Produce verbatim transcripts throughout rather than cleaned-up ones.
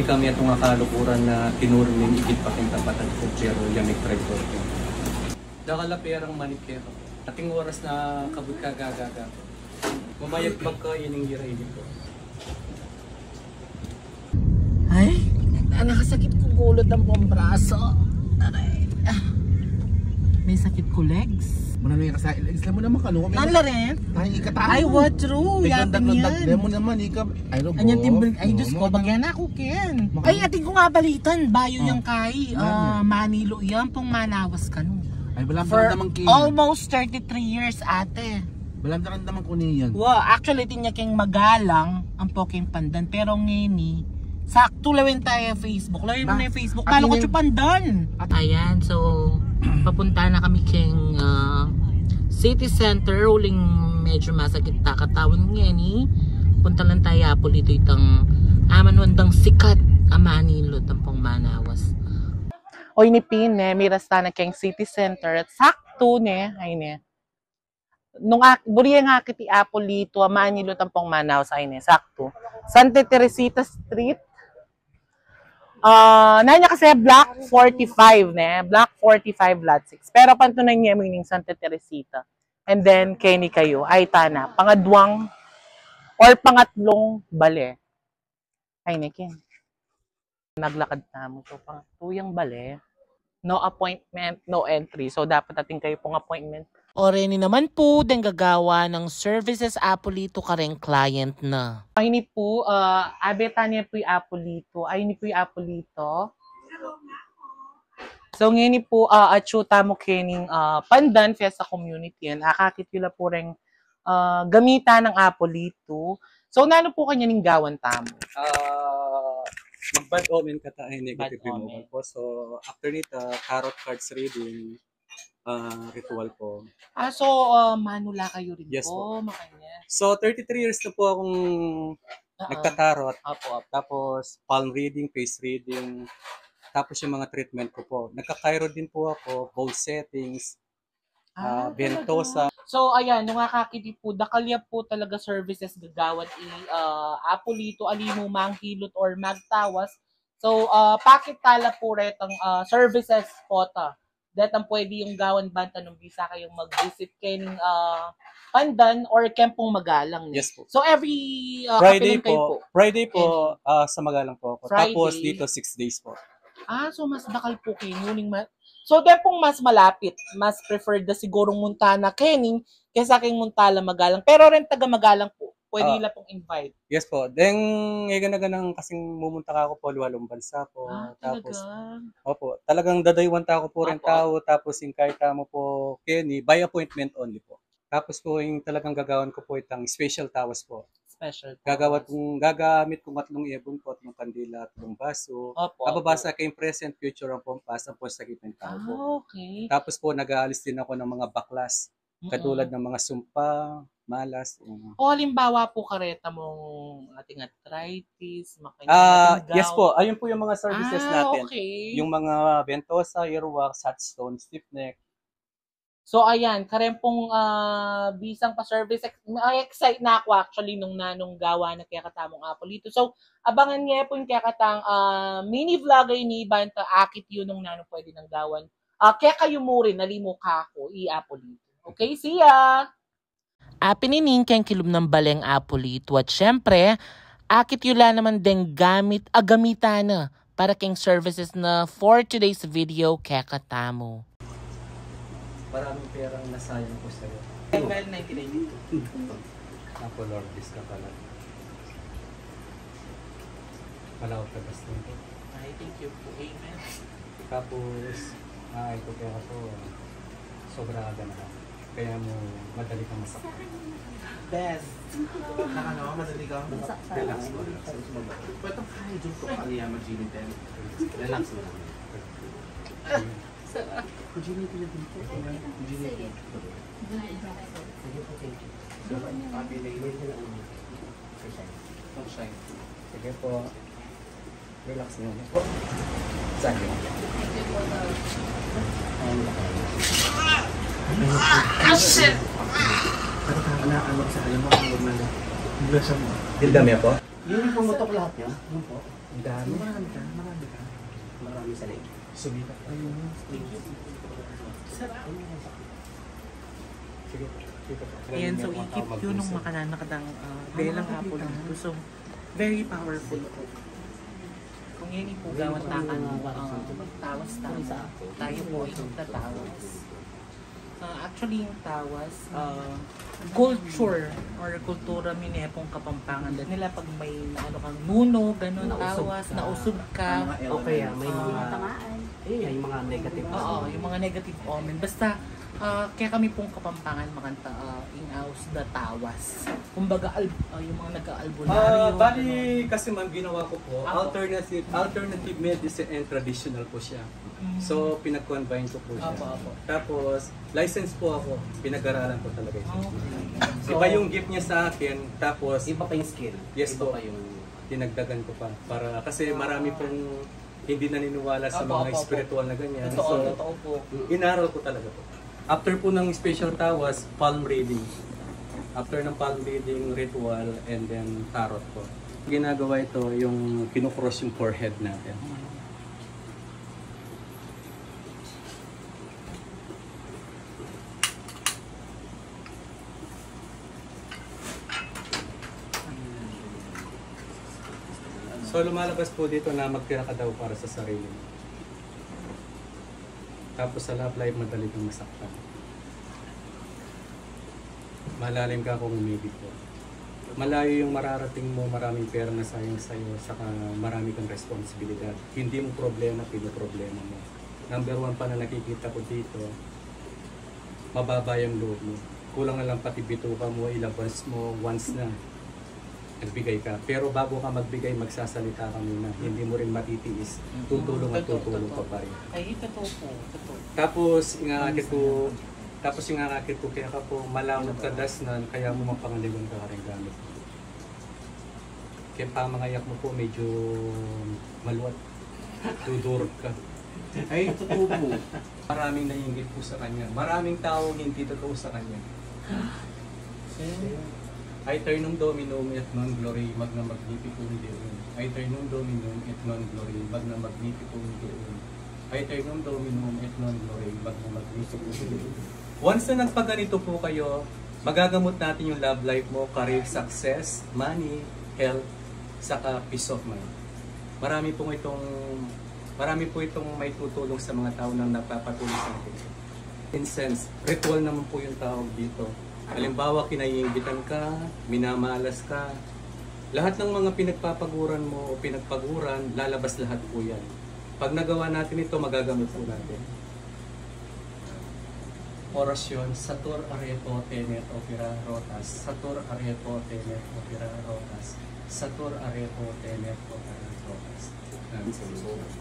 Kami atung a kalukuran na tinuru ning igit pa king tapat at kutsero, ya may traypor. Dakal a perang manik keka. Ating oras na kabud kagagaga. Mamayag pagka ining ira ini po. Ay, nakasakit ku gulot ampong braso. Aray. Ah. May sakit ku legs. Muna na yung kasa-, legs lang mu naman, kanu? Nala rin? Ay, ikatahan mo. Ay, what true? May Yapin gandak-gandak yan. Mo naman, ika-, ay, no, Anyan bo. Timbang, ay, Diyos ko, bagyan na ako, Ken. Maka- Ay, atin ku nga balitan, bayu Ah. Yan kay, Ano ah, yan? Manilo yan, pong manawas kanu. Ay, wala For naman, Ken. Almost thirty-three years, ate. Balam na naman ku niyan. Wa, actually, atin ya keng magalang ampo keng pandan. Pero ngeni, saktu lawen taya Facebook. Lawen mu na yung Facebook. Kala ku tsu pandan. Ayan, so, papunta na kami keng, ah, city center. Uling medyo masakit ta katawan ngeni. Punta lang taya Apolito itang aman wandang sikat a Manilo, tampong manawas. O, ini pin, ne, miras ta na keng city center. At saktu, ne, ay, ne. Nung ak-, buri yang akit i Apolito a Manilo tampong manawas, ay ne, saktu. Santa Teresita Street. Ah, nanya kasi Block forty-five, ne? Block forty-five, Lot six. Pero pantunan niya mu ining Santa Teresita. And then, keni kayu, ay tana, pangadwang or pangatlung bale. Ay, ne, Ken. Naglakad tamu. So, pang tuyang bale. No appointment, no entry. So, dapat atin kayu pung appointment. O, reni naman pu, deng gagawa nang services Apolito kareng client na. Ay, ini pu, ah, abe tana pu i Apolito. Ay, ini pu i Apolito. So, ngeni pu, ah, atsu tamu kening, ah, pandan, Fiesta Community yan. Akakit yu la pu reng ah, gamitan nang Apolito. So, nanu pu kanyan ing gawan tamu? Ah, mag-bad omen kata, ay, negative Bad removal omen. Po. So, after nita, tarot cards reading, ah, ritual po. Ah, so, ah, manula kayu rin Yes po, po. Makanyan. So, thirty-three years na po akong Oo. Nagtatarot. Apo, apo. Tapos, palm reading, face reading. Tapos yung mga treatment ko po. Nagka-chiro din po ako, bone settings, ah, Ah, ventosa. Talaga. So, ayan, nung akakit yu pu, dakal ya pu talaga services gagawan i, ah, Apolito, ali mu manghilut or magtawas. So, ah, pakit tala pu retang, ah, services po ta. Detang pwede yung gawan banta nung bisa kayung mag-visit kening, ah, pandan or keng pung magalang, ne? Yes po. So, every, ah, Friday kapilan kayu po. Po? Friday po, Any? Ah, sa magalang po ako. Friday. Tapos dito, six days po. Ah, so mas dakal pu keni, uling ma-, So, den pung mas malapit, mas preferred da sigurung munta na keni kesa keng munta la magalang. Pero reng taga magalang pu, pwede Ah. la pung invite. Yes po. Deng, e, gana-ganang kasing mumunta ka ku po, lualung bansa po. Ah, tapos, talaga? Opo, talagang dadaywan ta ku po reng Apo, apo. Tau, tapos ing kaya tamu po, keni, by appointment only po. Tapos po, ing talagang gagawan ku po itang special tawas po. Special tawas. Gagawa kung, gagamit kung atlung ebon po, atlung kandila, atlung baso. Opo, Ababasa opo. Kayong present, future, ampong past, ampong sakit ng tao po. Ah, okay. Tapos po, nag-aalis din ako ng mga baklas. Mm-mm. Katulad ng mga sumpa, malas, mm. O, halimbawa po, kareta mong ating arthritis, makanyan, Ah, matinggaw. Yes po. Ayun po yung mga services Ah, natin. Okay. Yung mga ventosa, earwax, hot stone, stiff neck. So, ayan, kareng pung, ah, bisang pa-service, ex-, ma-excite na ku actually nung nanung gawa na kekatamung Apolito. So, abangan ye pu ing kekatang, ah, mini vlog a ini banta akit yu nung nanung pwede nang gawan. Ah, kekayu mu rin, ali mu kaku i Apolito. Okay, see ya! Apin ini ing keng kilub nang baleng Apolito at syempre, akit yu la naman deng gamit a gamitan na para keng services na for today's video kekatamu. Maraming perang nasayang ko sa'yo. Well, nineteen ninety-two. Ako, Lourdes ka pala. Palaw ka basta. Ay, thank you po. Amen. Tapos, ay, ko kaya ko, sobra ka na. Kaya mo madali kang masaktan. Best. Na ano, madali kang Masaktan. Relax mo, relax. Pwede kaya dyan ko pa niya mag-gym din. Relax mo lang. Sa Mag-gym din dito. Mag-gym din. Sige po, thank you. Happy day. Don't shine. Sige po. Relax muna po. Saglit. Ah, shit! Ano ka, ano, ano ka sa alam mo, ang magmali? Dami po? Yun yung pumutok lahat yun? Yun po. Ang dami. Marami ka, marami ka. Marami sa leg. Sumikat. Ayun. Sige po. Sige po. Ayan, so ikit yun nung makanan na kadang, ah, belang apple dito. So, very powerful po. Kung yan yung po gawat na kan, ah, tawas tayo. Tayo po yung tatawas. Ah, actually, yung tawas, ah, culture or kultura mi ne pong Kapampangan. Dahil nila pag may ano kang nuno, ganun, tawas, nausog ka. Ano nga, o kaya may mga, ayun nga, yung mga negative. Oo, yung mga negative omen. Basta, ah, kaya kami pong Kapampangan makanta, ah, ing aus da tawas. Kumbaga, al- ah, yung mga nag-aalbularyo, ah, bali, ganun. Kasi ma'am, ginawa ko po, apo, alternative, alternative medicine and traditional po siya. Mm. So, pinag-combine ko po siya. Apo, apo. Tapos, license po ako. Pinag-aralan ko talaga ito. Okay. So, iba yung gift niya sa akin, tapos iba pa yung skill. Yes po. Iba pa yung dinagdagan ko pa. Para, kasi marami pong hindi naniniwala sa mga spiritual na ganyan. Totoo, so, totoo po. Inaral ko talaga po. After po ng special tawas, palm reading. After ng palm reading ritual and then tarot po. Ginagawa ito, yung kinukross yung forehead natin. So, lumalabas po dito na magtira ka daw para sa sarili mo. Tapos sa love life, madali kang masaktan. Malalim ka kung umibig ko. Malayo yung mararating mo, maraming pera na sayang sa'yo, saka marami kang responsibilidad. Hindi mo problema, pinoproblema mo. Number one pa na nakikita ko dito, mababa yung loob mo. Kulang na lang pati bituka mo, ilabas mo, once na nagbigay ka. Pero bago ka magbigay, magsasalita ka muna. Hindi mo rin matitiis. Tutulong at tutulong ka pa rin. Ay, totoo po. Totoo. Tapos, ing akit ko, tapos ing akit ko kaya ka po, malamot ka dasnan, kaya mo mapangaliwan ka karing gamit mo. Kaya pamangayak mo po, medyo maluwat. Dudurog ka. Ay, totoo po. Maraming naiinggit po sa kanya. Maraming tao hindi totoo sa kanya. Aeternum Dominum et non gloriae, magna magnificum Deum. Aeternum Dominum et non gloriae, magna magnificum Deum. Aeternum Dominum et non gloriae, magna magnificum Deum. Once na nagpaganito po kayo, magagamot natin yung love life mo, career success, money, health, saka peace of mind. Marami pong itong, marami po itong may tutulong sa mga tao na nagpapatuloy sa atin. Incense, ritual naman po yung tawag dito. Halimbawa, kinaiinggitan ka, minamalas ka, lahat ng mga pinagpapaguran mo o pinagpaguran, lalabas lahat po yan. Pag nagawa natin ito, magagamot po natin. Orasyon, Satur arepo tenet opera rotas, Satur arepo tenet opera rotas, Satur arepo tenet opera rotas. Satur arepo tenet opera rotas,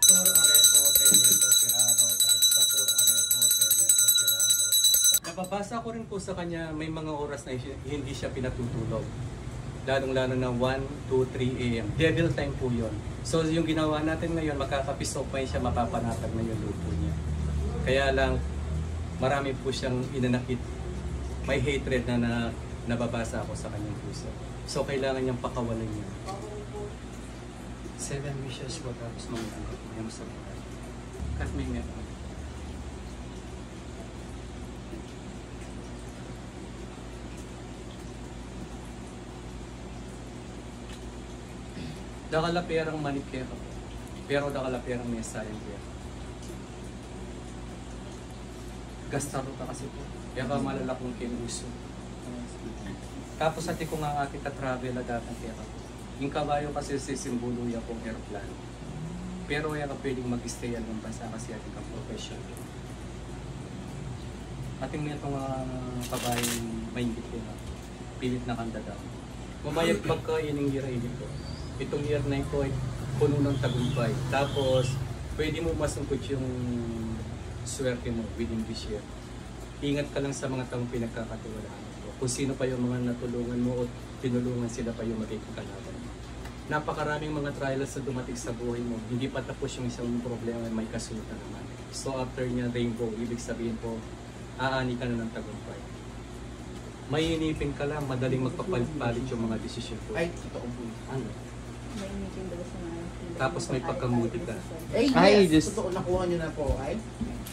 Satur arepo tenet opera rotas. Nababasa ko rin po sa kanya, may mga oras na hindi siya pinatutulog. Lalong-lalo na one, two, three a m. Devil time po yun. So, yung ginawa natin ngayon, makaka-peace of mind siya, mapapanatag na yung loob po niya. Kaya lang, marami po siyang inanakit. May hatred na, na nababasa ako sa kanyang puso. So, kailangan niyang pakawalan niya. Seven wishes po, tapos mangilang ka po. Yan sa mga. Cut me meron. Dakal a perang manip keka po. Pero dakal a perang mesayang keka. Gastado ka kasi po. Kaya ka malalakong keng uso. Tapos atin kung nga akit a travel a datang keka po. Ing kabayu kasi sisimbulu ya pong eroplano. Pero ya ka pwedeng mag-stay a lumang bansa kasi atin kang profession. Atin metung a kabayung mainggit keka. Pilit na kang dadam. Mamayag pagka ining year a ini po. Itong year na ito ay puno ng tagumpay. Tapos, pwede mo masungkot yung swerte mo within this year. Ingat ka lang sa mga taong pinagkakatiwalaan mo. Kung sino pa yung mga natulungan mo o tinulungan, sila pa yung magiging kalaban mo. Napakaraming mga trials na dumating sa buhay mo. Hindi pa tapos yung isang problema, may kasunod na naman. So after niya, rainbow, ibig sabihin po, aani ka na ng tagumpay. May inipin ka lang, madaling magpapalit-palit yung mga desisyon ko. Ay, totoo po. Ano? May inipin daw sa mga Tapos may pagkamudi ka. Eh, Ay, yes, Diyos. Totoo, nakuha niyo na po, ay?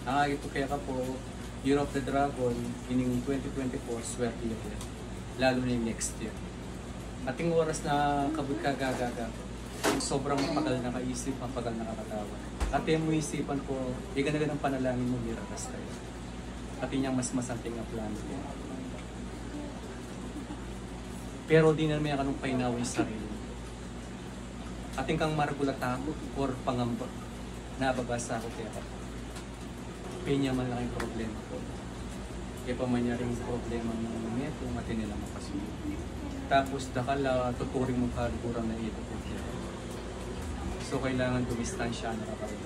Ah, ito kaya ka po, Year of the Dragon, ining twenty twenty-four, swerte ya po. Lalo na yung next year. Ating oras na kabut ka gagaga. Sobrang mapagal na kaisip, mapagal na kakatawan. At yung isipan ko, iganagan ng panalangin mo, mirakas kayo. Pati niyang mas masanting ang plano niya. Pero di na naman kanong painawa yung sarili mo. Ating kang maragul a takot or pangamba, nababasa ko kaya ka. Penya man lang yung problema ko. Kaya pa man niya rin yung problema ng neto, mati nila makasunod. Tapos, dakal, ah, tuturing mong kalukuran na ito po kaya. So, kailangan dumistansya na ka pa rin.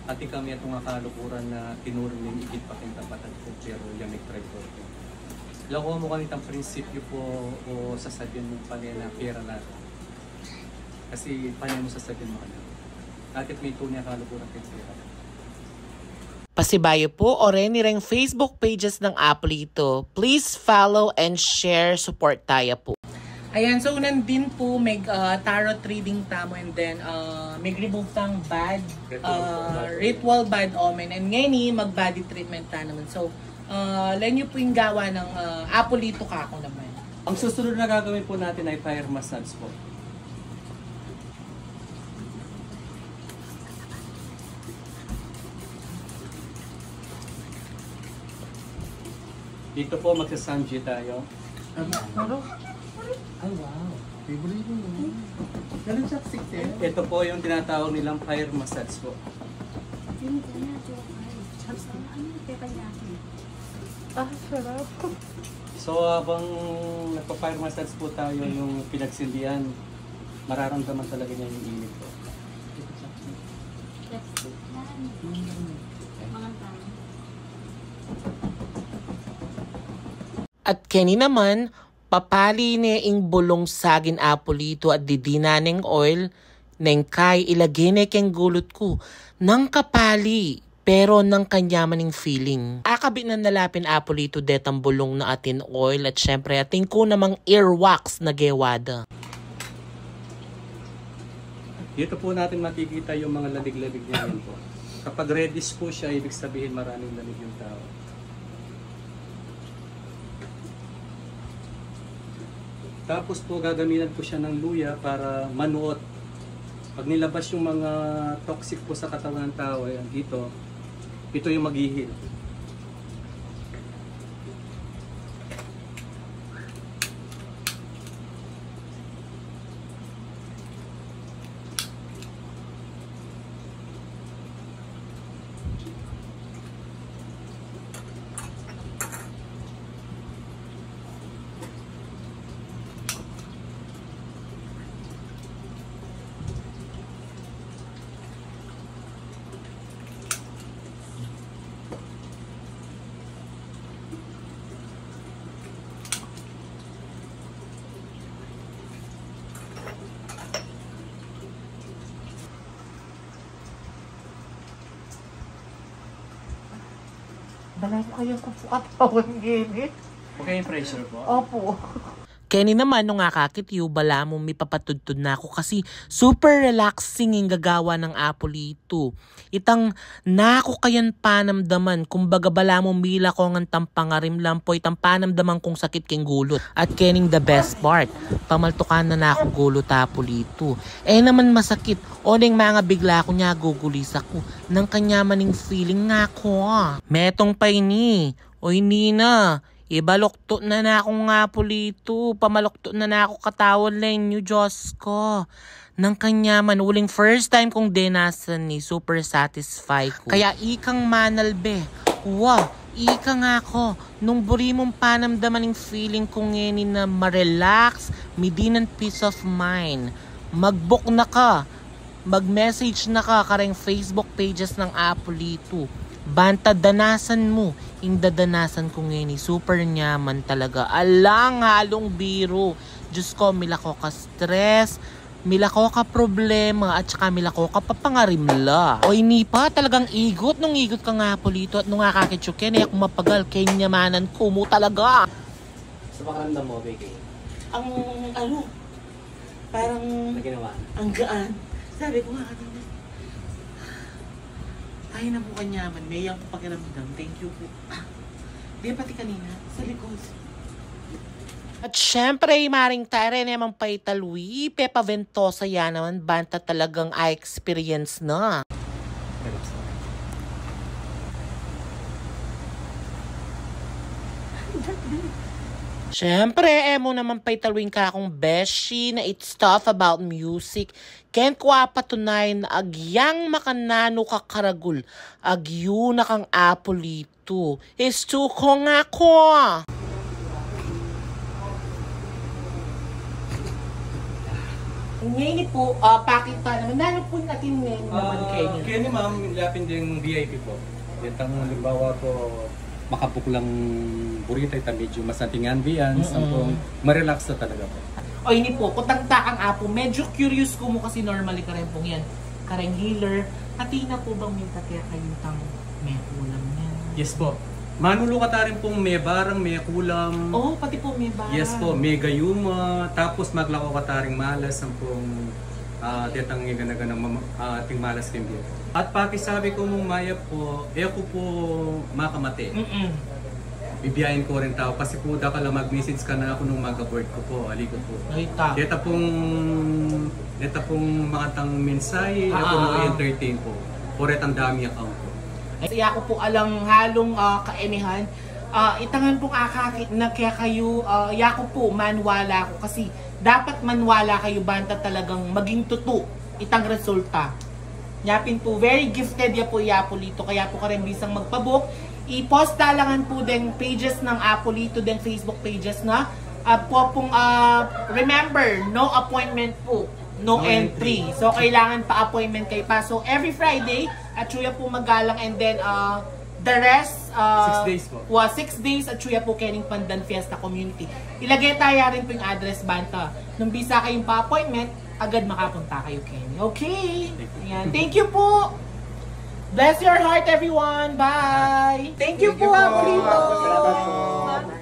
At kami itong kalukuran na tinuring ng igit pa kayong kapatid ko, pero yan may traitor ko. Loko mo kami itang prinsipyo po o sasabihin mo pa niya na pera na. Kasi pa niya mo sasabihin mo kanila. Bakit may tunay kalukuran kayong pera? Pasibayu po, o reni reng Facebook pages ng Apolito. Please follow and share, support taya po. Ayan, so nandin po may, ah, tarot reading tamu, and then, ah, may remove tang bad, ah, ritual bad omen. And ngeni, mag-body treatment ta naman. So, ah, len yu po yung gawa ng, ah, Apolito kako naman. Ang susunod na gagawin po natin ay fire massage po. Dito po, magsasanji tayo. Ano? Ay, wow. Favorite mo, no? Ganun chopstick, eh. Ito po yung tinatawag nilang fire massage po. Yung kanya, joke, ay. Chopstick. Ano yung teppanyaki? Ah, sarap. So, habang nagpa-fire massage po tayo, yung pinagsindihan, mararamdaman talaga niya yung init po. Chopstick. Chopstick yan. Mm. Mga tao. At keni naman, papali ne ing bulung saging Apolito at didinan neng oil, neng kay ilage ne keng gulut ku. Nang kapali, pero nang kanyaman ing feeling. Akabit na nala pin Apolito detang bulung na atin oil at syempre atin ku namang earwax na gewa da. Dito po natin makikita yung mga lamig-lamig niya yan po. Kapag reddish po siya, ibig sabihin maraming lamig yung tao. Tapos po, gagamitan po siya ng luya para manuot. Pag nilabas yung mga toxic po sa katawan ng tao, ayan, dito, ito yung mag-heal. Balamu kaya ku pu katawan ngeni. Okay yung pressure po? Opo. Keni naman nung akakit yu, balamu mipapatudtud na ku kasi super relaxing ing gagawa nang Apolito. Itang naku kayan panamdaman, kumbaga balamu milako ngan tang pangarimlan po itang panamdaman kung sakit keng gulut. At kening the best part, pamaltukan na naku gulut Apolito. E naman masakit, o neng mangabigla ku nya gugulis aku. Nang kanyaman ing feeling naku. Metung pa ini, o ini na, ibaluktu na naku Apolito, pamaluktu na naku katawan, len yu, Diyos ko. Nang kanyaman, uling first time kung denasan ni, super satisfy ku. Kaya ikang manalbe, wa, ika nga ku, nung buri mung panamdaman ing feeling ku ngeni na ma-relax, midinan peace of mind. Mag-book na ka, mag-message na ka kareng Facebook pages nang Apolito. Banta danasan mu ing dadanasan ku ngeni, super nyaman talaga. Alang halung biru. Diyos ko, milako ka stress, Milako ka problema at saka milako ka papangarimla. O ini pa, talagang igut nung igut kang Apolito at nung akakit yu keni, e ku mapagal, kenyamanan ku mu talaga. Sa pakiramdam mo, Vicky? Ang ano, parang ang gaan. Sabi ko nga kanina, ay naku, kanyaman, meyan kung pakiramdam. Thank you po. Di pati kanina, sa likod. At syempre, i Maring Tere naman paitalwi, Pepa Ventosa ya naman, banta talagang a-experience na. Syempre, e mu naman paitalwi ing kakung beshi na it's tough about music. Ken ku apatunay na agyang makananu ka karagul, agyu na kang Apolito. Istu ko nga ku. Ngeni pu, ah, pakit ta naman. Nanu pu ing atin menu naman keni? Keni, ma'am, yapin deng V I P pu. Itang halimbawa pu, makabuk lang burita, itang medyu masanting ambience, ampong ma-relax na talaga pu. O ini pu, kutang takang apu, medyu curious ku mu kasi normally kareng pung yan, kareng healer, atin na pu bang minta kekayu itang mekulam niyan? Yes pu. Manulu katarin pung mebarang, mekulam. O, pati pu mebarang. Yes pu, megayuma, tapos maglako kataring malas, ampong, ah, detang igana-gana mama-, ah, ating malas keng bie. At pakisabi ku mung mayap pu, e ku pu makamate. Mm-mm. Bibiayan ku ring tau kasi pu dakal a mag-message kanaku nung mag-abort ku pu, ali ku pu. Ay, ta. Deta pung, deta pung makatang mensahe, e ku mu entertain pu. Puretang dami account ku. Kasi aku pu alang halung, ah, kaenehan. Ah, itang ngan pung akakit na kekayu, ah, yaku pu, maniwala ku. Kasi dapat maniwala kayu banta talagang maging tutu itang resulta. Yapin pu, very gifted ya pu i Apolito, kaya pu kareng bisang magpa-book, i-post ta la ngan pu deng pages nang Apolito, deng Facebook pages na. Ah, pu pung, ah, remember, no appointment pu, no entry. So, kailangan pa-appointment kayu pa. So, every Friday, atyu ya pu magalang, and then, ah, the rest, ah, six days pu. Wa, six days, atyu ya pu kening Pandan Fiesta Community. Ilage ta ya rin pu ing address banta nung bisa kayung pa-appointment, agad makapunta kayu keni. Okay. Thank you. Ayan. Thank you pu. Bless your heart, everyone. Bye. Thank you pu, Apolito. Salamat pu.